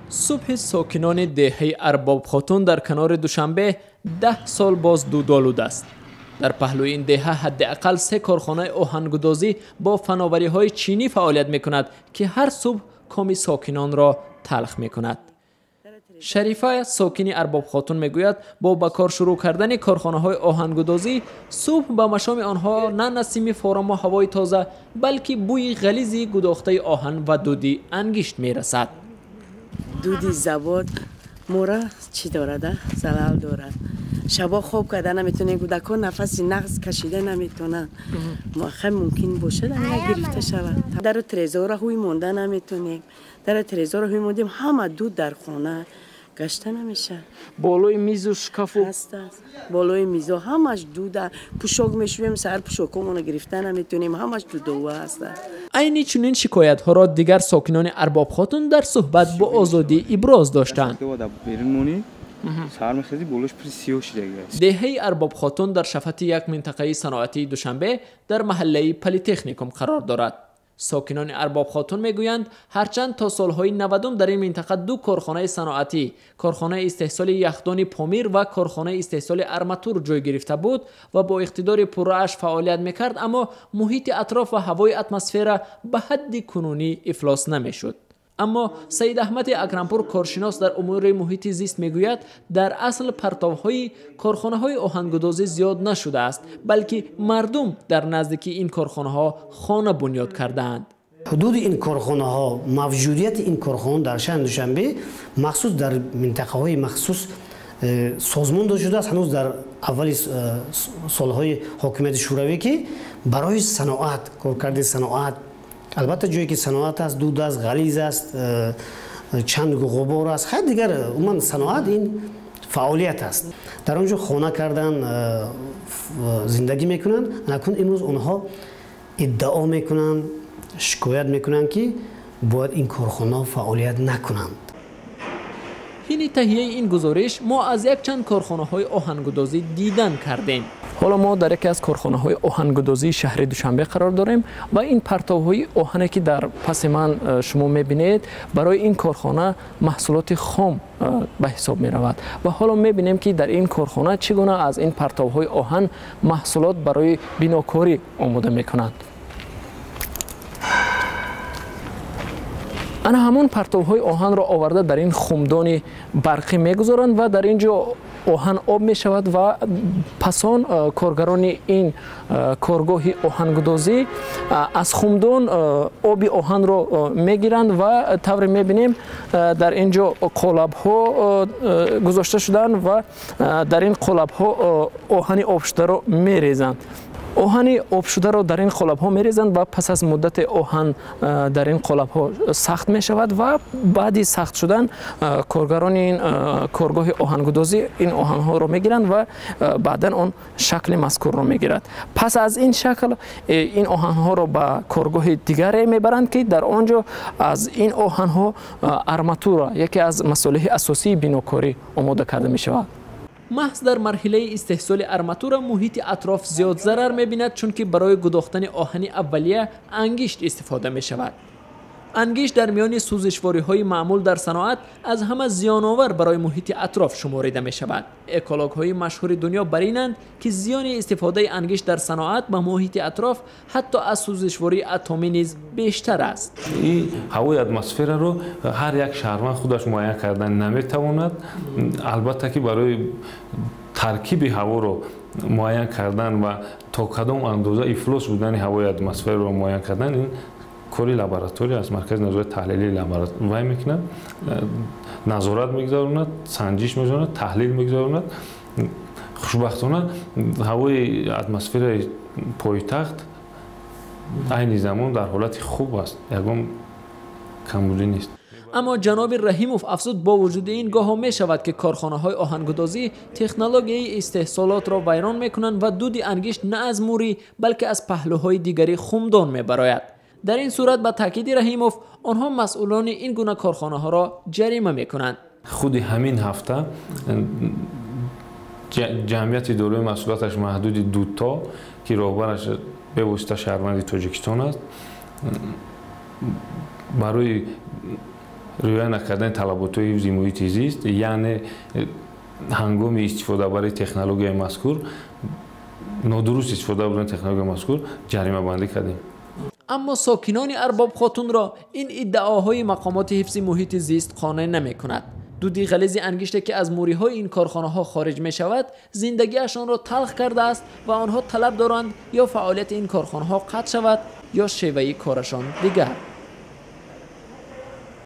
Субҳи сокинони деҳаи Арбобхотун дар канори Душанбе 10 сол боз дудолуд аст. Дар паҳлӯи ин деҳа ҳадди ақал 3 корхонаи оҳангудозӣ бо фановариҳои чинӣ фаъолият мекунад, ки ҳар субҳ коми сокинонро талх мекунад. Шарифа, сокини Арбобхотун, мегӯяд, бо ба кор шурӯъ кардани корхонаҳои оҳангудозӣ субҳ ба машоми онҳо на насими форому ҳавои тоза, балки бӯи ғализи гудохтаи оҳан ва дуди ангишт мерасад. Дуди завод мора чӣ дорад, залал дорад. Шабо хоб карда наметонем, кӯдакон нафаси нағз кашида наметонанд. Хеле мумкин бошад гирифта шавад. Дару трезора ҳуй монда наметонем. Дару трезора ҳуй мондем, ҳама дуд дар хона гашта намешавад. Болои мизу шкафу ҳаст, болои мизо ҳамаш дуда. Пӯшок мешӯем, саҳар пӯшокҳомонро гирифта наметонем, ҳамаш дудова ҳаст. Айни чунин шикоятҳоро дигар сокинони Арбобхотун дар суҳбат бо Озодӣ иброз доштанд. Деҳаи Арбобхотун дар шафати як минтақаи саноатии Душанбе дар маҳаллаи Политехникум қарор дорад. Сокинони Арбобхотун мегӯянд, ҳарчанд то солҳои 90 дар ин минтақа 2 корхонаи саноатӣ, корхонаи истеҳсоли яхдони Помир ва корхонаи истеҳсоли арматур ҷой гирифта буд ва бо иқтидори пуррааш фаъолият мекард, аммо муҳити атроф ва ҳавои атмосфера ба ҳадди кунунӣ ифлос намешуд. Аммо Саид Аҳмади Акрампур, коршинос дар умури муҳити зист, мегӯяд, дар асл партовҳои корхонаҳои оҳангудозӣ зиёд нашудааст, балки мардум дар наздикии ин корхонаҳо хона бунёд кардаанд. Ҳудуди ин корхонаҳо, мавҷудияти ин корхона дар шаҳри Душанбе махсус дар минтақаҳои махсус созмон дода шудааст, ҳанӯз дар аввали солҳои ҳокимияти шӯравӣ, ки барои саноат, коркарди саноат. Албатта, ҷое ки саноат аст, дуд аст, ғализ аст, чангу ғубор аст, хайр, дигар умуман саноат ин фаъолият аст. Дар он ҷо хона кардан, зиндагӣ мекунанд. Акнун имрӯз онҳо иддао мекунанд, шикоят мекунанд, ки бояд ин корхонаҳо фаъолият накунанд. Ҳини таҳияи ин гузориш мо аз якчанд корхонаҳои оҳангудозӣ дидан кардем. Ҳоло мо дар яке аз корхонаҳои оҳангудозии шаҳри Душанбе қарор дорем ва ин партовҳои оҳане, ки дар паси ман шумо мебинед, барои ин корхона маҳсулоти хом ба ҳисоб меравад. Ва ҳоло мебинем, ки дар ин корхона чӣ гуна аз ин партовҳои оҳан маҳсулот барои бинокорӣ омода мекунанд. Ана ҳамон партовҳои оҳанро оварда дар ин хумдони барқӣ мегузоранд ва дар ин ҷо оҳан об мешавад ва пасон коргарони ин коргоҳи оҳангудозӣ аз хумдон оби оҳанро мегиранд ва тавре мебинем, дар ин ҷо қолабҳо гузошта шуданд ва дар ин қолабҳо оҳани обшударо мерезанд. Оҳани обшударо дар ин қолабҳо мерезанд ва пас аз муддати оҳан дар ин қолабҳо сахт мешавад ва баъди сахт шудан коргарони ин коргоҳи оҳангудозӣ ин оҳанҳоро мегиранд ва баъдан он шакли мазкурро мегирад. Пас аз ин шакл ин оҳанҳоро ба коргоҳи дигаре мебаранд, ки дар он ҷо аз ин оҳанҳо арматура, яке аз масолеҳи асосии бинокорӣ, омода карда мешавад. Маҳз дар марҳилаи истеҳсоли арматура муҳити атроф зиёд зарар мебинад, чунки барои гудохтани оҳани аввалия ангишт истифода мешавад. Ангишт дар миёни сӯзишвориҳои маъмул дар саноат аз ҳама зиёновар барои муҳити атроф шуморида мешавад. Экологҳои машҳури дунё бар инанд, ки зиёни истифодаи ангишт дар саноат ба муҳити атроф ҳатто аз сӯзишвории атомӣ низ бештар аст. Ин ҳавои атмосфераро ҳар як шаҳрванд худаш муайян кардан наметавонад. Албатта, ки барои таркиби ҳаворо муайян кардан ва то кадом андоза ифлос будани ҳавои атмосфераро муайян кардан, ин кори лаборатория аст. Маркази назорати таҳлилии вай мекунад, назорат мегузаронад, санҷиш мегузаронад, таҳлил мегузаронад. Хушбахтона, ҳавои атмосфераи пойтахт айни замон дар ҳолати хуб аст, ягон камбудӣ нест. Аммо ҷаноби Раҳимов афзуд, бо вуҷуди ин гоҳо мешавад, ки корхонаҳои оҳангудозӣ технологияи истеҳсолотро вайрон мекунанд ва дуди ангишт на аз мурӣ, балки аз паҳлӯҳои дигари хумдон мебарояд. Дар ин сурат, ба таъкиди Раҳимов, онҳо масъулони ин гуна корхонаҳоро ҷарима мекунанд. Худи ҳамин ҳафта ҷамъияти дорои масъулияташ маҳдуди Дуто, ки роҳбараш бевосита шаҳрванди Тоҷикистон аст, барои Риоя накардани талаботҳои ҳифзи муҳити зист, яъне ҳангоми истифодабарии технологияи мазкур, нодуруст истифода бурдани технологияи мазкур ҷаримабандӣ кардем. Аммо сокинони Арбобхотунро ин иддаоҳои мақомоти ҳифзи муҳити зист қонеъ намекунад. Дуди ғализи ангиште, ки аз мӯриҳои ин корхонаҳо хориҷ мешавад, зиндагиашонро талх кардааст ва онҳо талаб доранд, ё фаъолияти ин корхонаҳо қатъ шавад, ё шеваи корашон дигар.